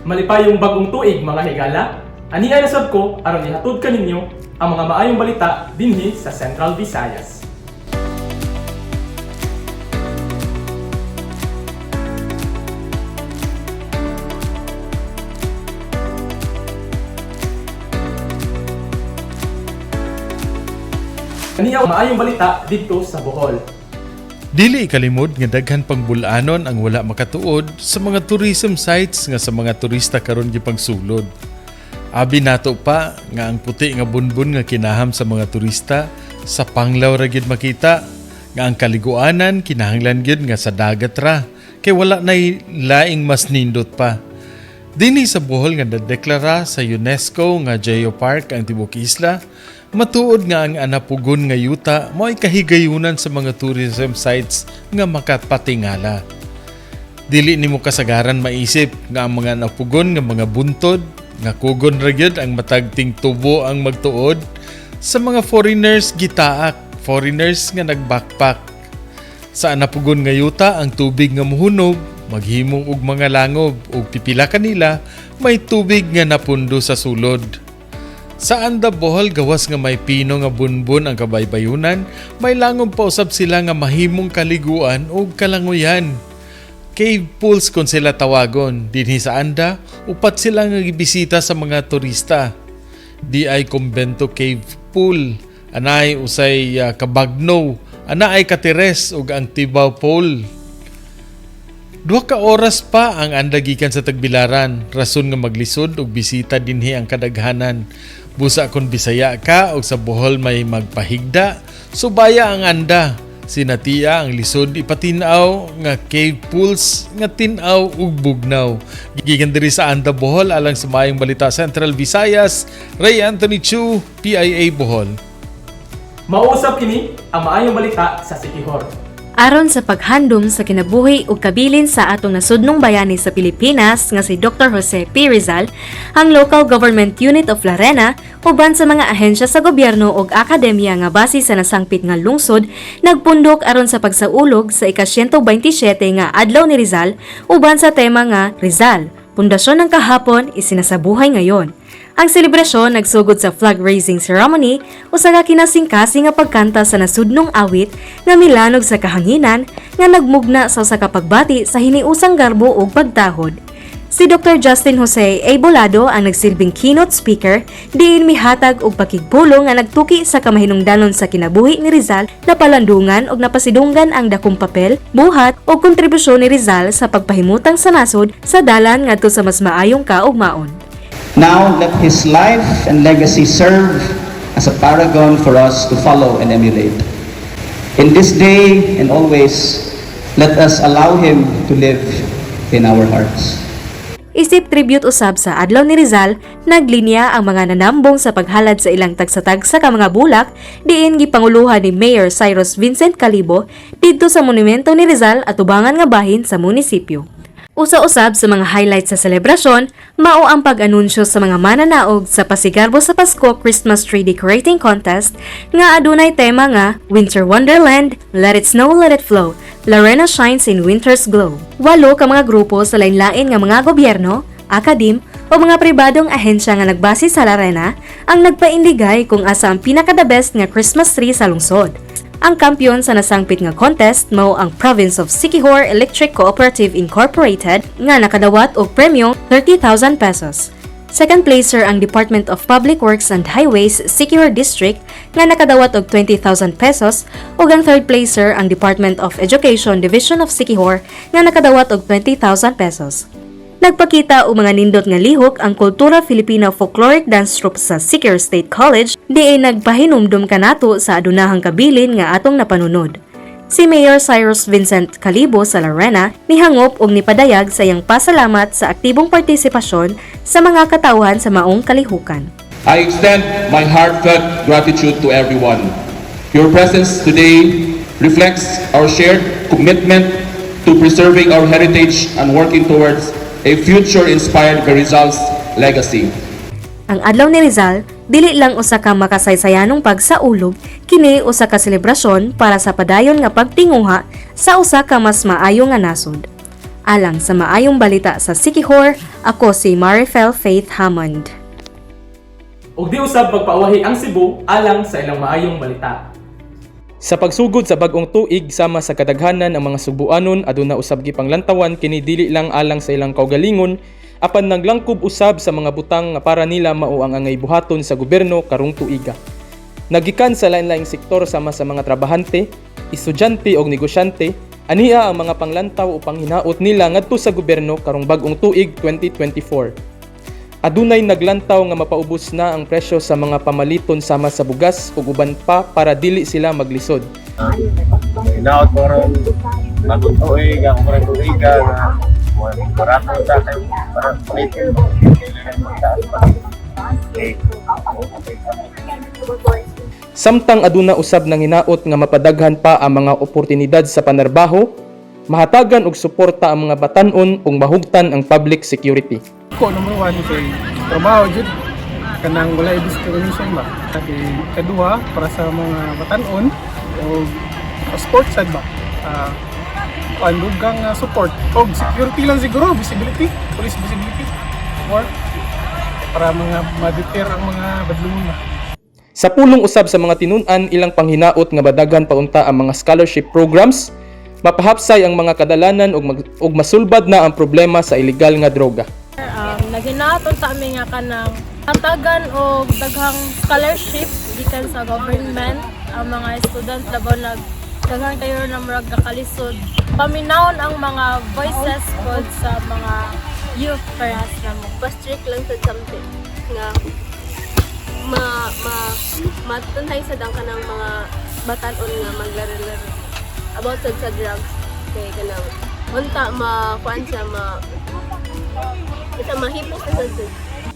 Malipayong bagong tuig, mga higala. Ania na sab ko aron ihatod kaninyo ang mga maayong balita dinhi sa Central Visayas. Ania ang maayong balita didto sa Bohol. Dili ikalimod nga daghan pang bulanon ang wala makatuod sa mga tourism sites nga sa mga turista karon gipangsulod. Abi nato pa nga ang puti nga bunbun nga kinaham sa mga turista sa panglaw ra gyud makita, nga ang kaliguanan kinahanglan gyud nga sa dagat ra kay wala nay laing mas nindot pa. Dinhi sa Bohol nga nadeklara sa UNESCO nga Geopark ang tibuok isla, matuod nga ang anapugon nga yuta mao'y kahigayunan sa mga tourism sites nga makapatingala. Dili nimo kasagaran maisip nga ang mga anapugon nga mga buntod nga kugon ra gyud ang matag tubo ang magtuod sa mga foreigners, gitaak foreigners nga nagbackpack. Sa anapugon nga yuta, ang tubig nga muhunob maghimo og mga langob ug pipila kanila may tubig nga napundo sa sulod. Sa Anda, Bohol, gawas nga may pino nga bunbun ang kabaybayunan, may langob pa usab sila nga mahimong kaliguan ug kalanguyan. Cave pools kung sila tawagon. Dinhi sa Anda, upat sila nga gibisita sa mga turista. Di ay Kumbento Cave Pool, anay usay Kabagno, ana ay Katires ug ang Tibaw Pool. 2 ka oras pa ang Anda gikan sa Tagbilaran, rason nga maglisod og bisita dinhi ang kadaghanan. Busa kon Bisaya ka og sa Bohol may magpahigda, subaya ang Anda. Sinatia ang lisod ipatin-aw nga cave pools nga tin-aw ug bugnaw. Gikan diri sa Anda, Bohol, alang sa Maayong Balita Central Visayas, Ray Anthony Chu, PIA Bohol. Mao usab kini ang maayong balita sa Siquijor. Aron sa paghandom sa kinabuhi ug kabilin sa atong nasudnong bayani sa Pilipinas nga si Dr. Jose P. Rizal, ang Local Government Unit of Larena uban sa mga ahensya sa gobyerno ug akademya nga base sa nasangpit nga lungsod nagpundok aron sa pagsaulog sa ika-127 nga Adlaw ni Rizal uban sa tema nga "Rizal, Pundasyon ng Kahapon, Isinasabuhay Ngayon." Ang selebrasyon nagsugod sa flag raising ceremony, usa ka kinasingkasing nga pagkanta sa nasudnong awit nga milanog sa kahanginan nga nagmugna sa usa ka pagbati sa hiniusang garbo ug pagtahod. Si Dr. Justin Jose A. Bolado ang nagsilbing keynote speaker, diin mihatag og pakigpulong nga nagtuki sa kamahinungdanon sa kinabuhi ni Rizal, napalandungan ug napasidunggan ang dakong papel, buhat ug kontribusyon ni Rizal sa pagpahimutang sa nasod sa dalan ngadto sa mas maayong kaugmaon. Now let his life and legacy serve as a paragon for us to follow and emulate. In this day and always, let us allow him to live in our hearts. Isip tribute usab sa Adlaw ni Rizal, naglinya ang mga nanambong sa paghalad sa ilang tagsa-tagsa ka mga bulak diin gipanguluhan ni Mayor Cyrus Vincent Calibo didto sa monumento ni Rizal atubangan nga bahin sa munisipyo. Usa-usab sa mga highlights sa selebrasyon, mao ang pag-anunsyo sa mga mananaog sa Pasigarbo sa Pasko Christmas Tree Decorating Contest nga adunay tema nga "Winter Wonderland, Let It Snow, Let It Flow, Larena Shines in Winter's Glow." Walo ka mga grupo sa lain-lain nga mga gobyerno, akadim o mga pribadong ahensya nga nagbase sa Larena ang nagpaindigay kung asa ang pinaka-the best nga Christmas tree sa lungsod. Ang kampiyon sa nasangpit nga contest mao ang Province of Siquijor Electric Cooperative Incorporated nga nakadawat og premyong 30,000 pesos. Second placer ang Department of Public Works and Highways Siquijor District nga nakadawat og 20,000 pesos ug ang third placer ang Department of Education Division of Siquijor nga nakadawat og 20,000 pesos. Nagpakita og mga nindot nga lihok ang Kultura Filipina Folkloric Dance Troupe sa Siquijor State College, diin nagpahinumdum kanato sa adunahang kabilin nga atong napanunod. Si Mayor Cyrus Vincent Calibo sa Larena nihangop og nipadayag sa iyang pasalamat sa aktibong partisipasyon sa mga katawhan sa maong kalihukan. I extend my heartfelt gratitude to everyone. Your presence today reflects our shared commitment to preserving our heritage and working towards a future inspired by Rizal's legacy. Ang Adlaw ni Rizal dili lang usa ka makasaysayanong pagsaulog, kini usa ka selebrasyon para sa padayon nga pagtinguha sa usa ka mas maayo nga nasod. Alang sa maayong balita sa Siquijor, ako si Marifel Faith Hammond. Ug di usab pagpauwahi ang Cebu alang sa ilang maayong balita. Sa pagsugod sa bag-ong tuig, sama sa kadaghanan ang mga Sugbuanon, aduna usab gipanglantawan kini dili lang alang sa ilang kaugalingon apan naglangkob usab sa mga butang nga para nila mao ang angay buhaton sa gobyerno karong tuiga. Nagikan sa lain-laing sektor sama sa mga trabahante, estudyante og negosyante, ania ang mga panglantaw o panghinaot nila ngadto sa gobyerno karong bag-ong tuig 2024. Adunay naglantaw nga mapaubos na ang presyo sa mga pamaliton sama sa bugas ug uban pa para dili sila maglisod. Hinaot ko ron bagong tuig, ako rin tuiga na barato sa akin para palitin kailangan magtaas pa. Eh, Samtang aduna usab nang hinaot nga mapadaghan pa ang mga oportunidad sa panarbaho, mahatagan og suporta ang mga batan-on ug mahugtan ang public security. Ko number one kay trabaho jud, kanang walay discrimination ba. Kay kaduha, para sa mga batan-on o sport sad ba, kuan dugang support og security lang siguro, visibility, police visibility more para mga ma-deter ang mga badlungon ba. Sa pulong usab sa mga tinun-an, ilang panghinaot nga badaghan paunta ang mga scholarship programs, mapahapsay ang mga kadalanan ug masulbad na ang problema sa ilegal nga droga. Naghinaot unta mi nga kanang hatagan og daghang scholarship gikan sa government ang mga student, labaw nag daghan kayo na murag kakalisod paminawon ang mga voices pod sa mga youth parehas namo. Pa-strict lang sa something nga ma ma matunhay sa dang kanang mga batan-on nga maglaro-laro about sad sa drugs, kay kanang unta ma kuan siya, ma isa mahipos na sad.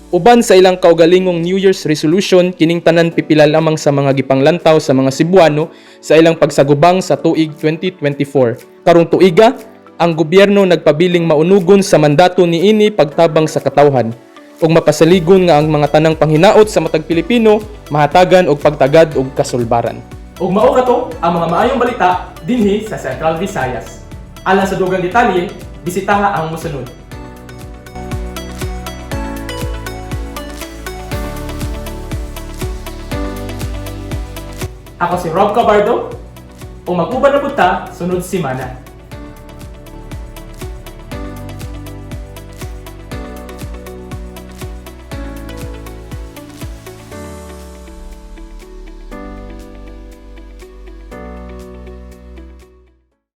Uban sa ilang kaugalingong New Year's resolution, kining tanan pipila lamang sa mga gipanglantaw sa mga Cebuano sa ilang pagsagubang sa tuig 2024. Karong tuiga, ang gobyerno nagpabiling maunugon sa mandato niini pagtabang sa katawhan ug mapasaligon nga ang mga tanang panghinaot sa matag Pilipino mahatagan og pagtagad og kasulbaran. Ug mao kato ang mga maayong balita dinhi sa Central Visayas. Alang sa dugang detalye, bisitaha ang mosunod. Ako si Rob Cabardo, o mag-uban na punta sunod semana.